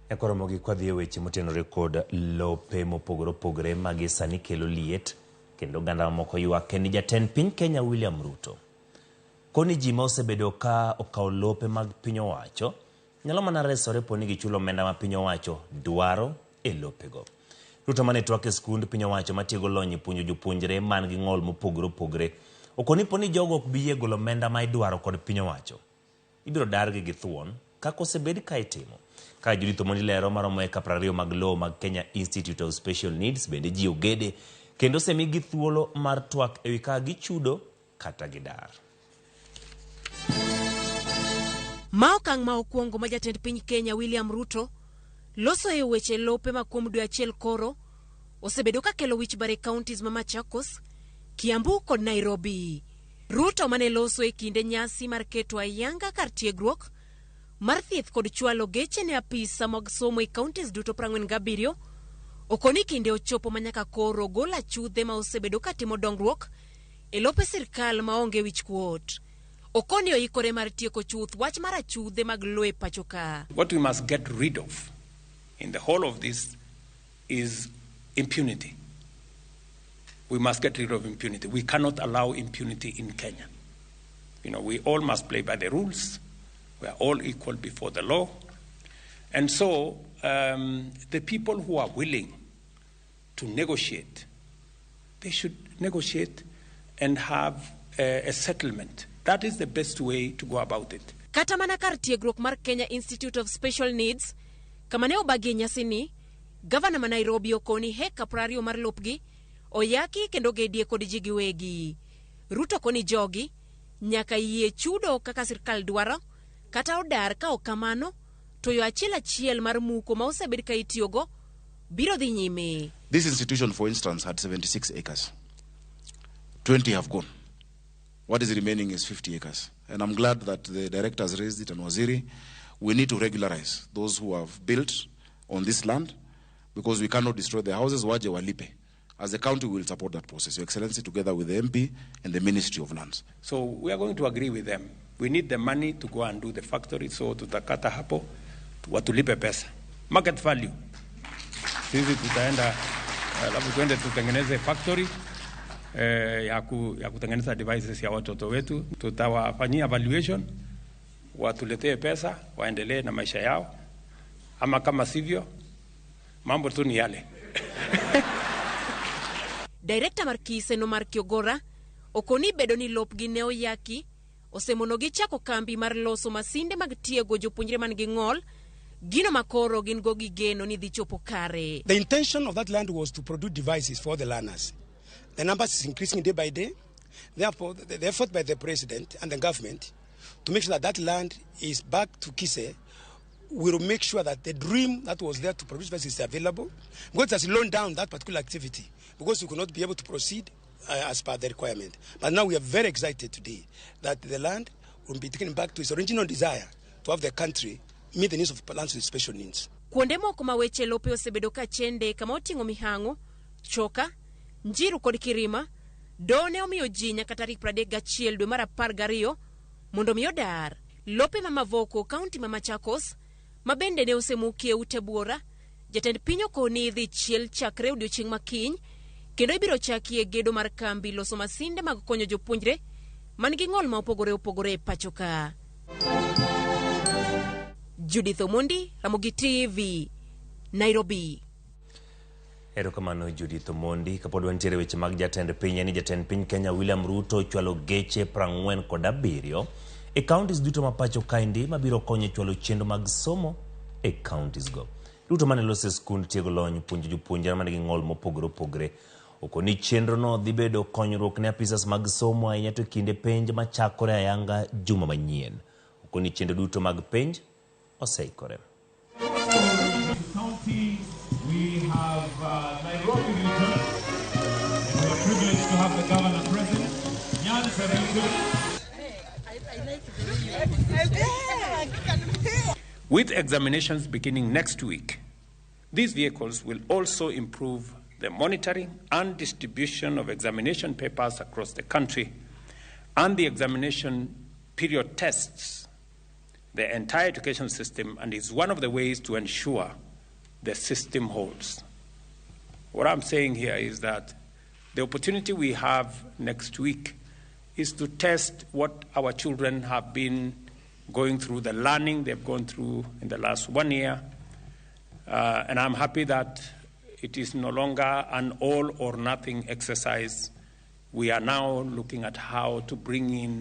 Nyakoromogi kwadhi e weche motenore kod lope mopogore opogore magi sani kelo liet kendo oganda mamoko ywak en ni jatend piny Kenya William Ruto koni ji ma osebedo ka okawo lope mag piny owacho nyalo mana resore po ni gichulo omenda ma piny owacho dwaro e lopego. Ruto mane twak e skund piny owacho matiego lony e puonjo jopuonjre man gi ng'ol mopogore opogore okoni po ni jogo ok bi yie golo omenda ma idwaro kod piny owacho ibiro dargi gi thuon kaka osebed ka itimo. Ka Judith Omondi lero maromo eka 20 mag lowo mag Kenya Institute of Special Needs bende ji ogede kendo osemigi thuolo mar twak ewi kaka gichudo kata gidar. Ma okang' ma okwongo ma jatend piny Kenya William Ruto loso e weche lope ma kuom dwe achiel koro osebedo ka kelo wich bar e counties ma Machakos, Kiambu kod Nairobi. Ruto mane loso e kinde nyasi mar keto ayanga kar tiegruok mar thieth kod chwalo geche ne apisa mag somo e counties duto 47 okoni kinde ochopo ma nyaka koro gol achudhe ma osebedo ka timo dongruok e lope sirkal maonge wichkuot. Okoni oikore mar tieko chuth wach mar achudhe mag lowo e pacho ka. What we must get rid of in the whole of this is impunity. We must get rid of impunity. We cannot allow impunity in Kenya. We all must play by the rules. We are all equal before the law. And so the people who are willing to negotiate, they should negotiate and have a settlement. That is the best way to go about it. Kata mana kar tiegruok mar Kenya Institute of Special Needs, kama ne obagie nyasini, gavana ma Nairobi okoni heka 20 mar lopgi oyaki kendo gedie kod ji giwegi. Ruto koni jogi nyaka yie chudo kaka sirkal dwaro kata odar ka ok kamano to yo achiel achiel mar muko ma osebed ka itiyogo biro dhi nyime. This institution, for instance, had 76 acres. 20 have gone. What is remaining is 50 acres. And I'm glad that the director has raised it and Waziri. We need to regularize those who have built on this land because we cannot destroy the houses. Waje walipe. As a county, we will support that process. Your Excellency, together with the MP and the Ministry of Lands. So we are going to agree with them. We need the money to go and do the factory, so tutakata hapo, watulipe pesa. Market value. Sisi tutaenda, alafu tuende tutengeneze factory ya kutengeneza devices ya watoto wetu. Tutawafanyia valuation, watuletee pesa, waendelee na maisha yao. Ama kama sivyo, mambo tu ni yale. Director mar Kise no mar Kiogora okoni bedo ni lopgi ne oyaki osemonogi chako kambi mar loso masinde mag tiego jopuonjre man gi ng'ol gino makoro gin go gi geno ni dhi chopo kare. The intention of that land was to produce devices for the learners. The numbers is increasing day by day. Therefore, the effort by the president and the government to make sure that that land is back to Kise will make sure that the dream that was there to produce devices is available. Because it has slowed down that particular activity because we could not be able to proceed as per the requirement. But now we are very excited today that the land will be taken back to its original desire to have the country meet the needs of lands with special needs. Kuonde moko ma weche lope osebedo ka chende kama oting'o Mihang'o, Choka, Njiru kod Kirima, doho ne omiyo ji nyaka tarik 31 dwe mar 12 mondo mi odar. Lope ma Mavoko, kaunti ma Machakos, ma bende ne osemukie ute buora, jatend piny okoni idhi chiel chakre odiochieng' ma kiny, kendo ibiro chakie gedo mar kambi loso masinde mag konyo jopuonjre man gi ng'ol ma opogore opogore e pacho ka. Judith Omondi, Ramogi TV, Nairobi. Erokamano Judith Omondi. Kapod wantiere weche mag jatend piny, en ni jatend piny Kenya William Ruto ochwalo geche 47 e counties duto ma pacho kaendi mabiro konyo e chwalo chenro mag somo e counties go. Ruto mane loso e skund tiego lony puonjo jopuonjre manigi ng'ol mopogore opogore okoni chenro no dhi bedo konyruok ne apisas mag somo ahinya to e kinde penj machakore ayanga juma manyien. Okoni chenro duto mag penj oseikore. County, we have Nairobi region, and we are privileged to have the governor present. Nyanza region. With examinations beginning next week, these vehicles will also improve the monitoring and distribution of examination papers across the country and the examination period tests the entire education system and is one of the ways to ensure the system holds. What I'm saying here is that the opportunity we have next week is to test what our children have been going through, the learning they've gone through in the last 1 year. And I'm happy that it is no longer an all or nothing exercise. We are now looking at how to bring in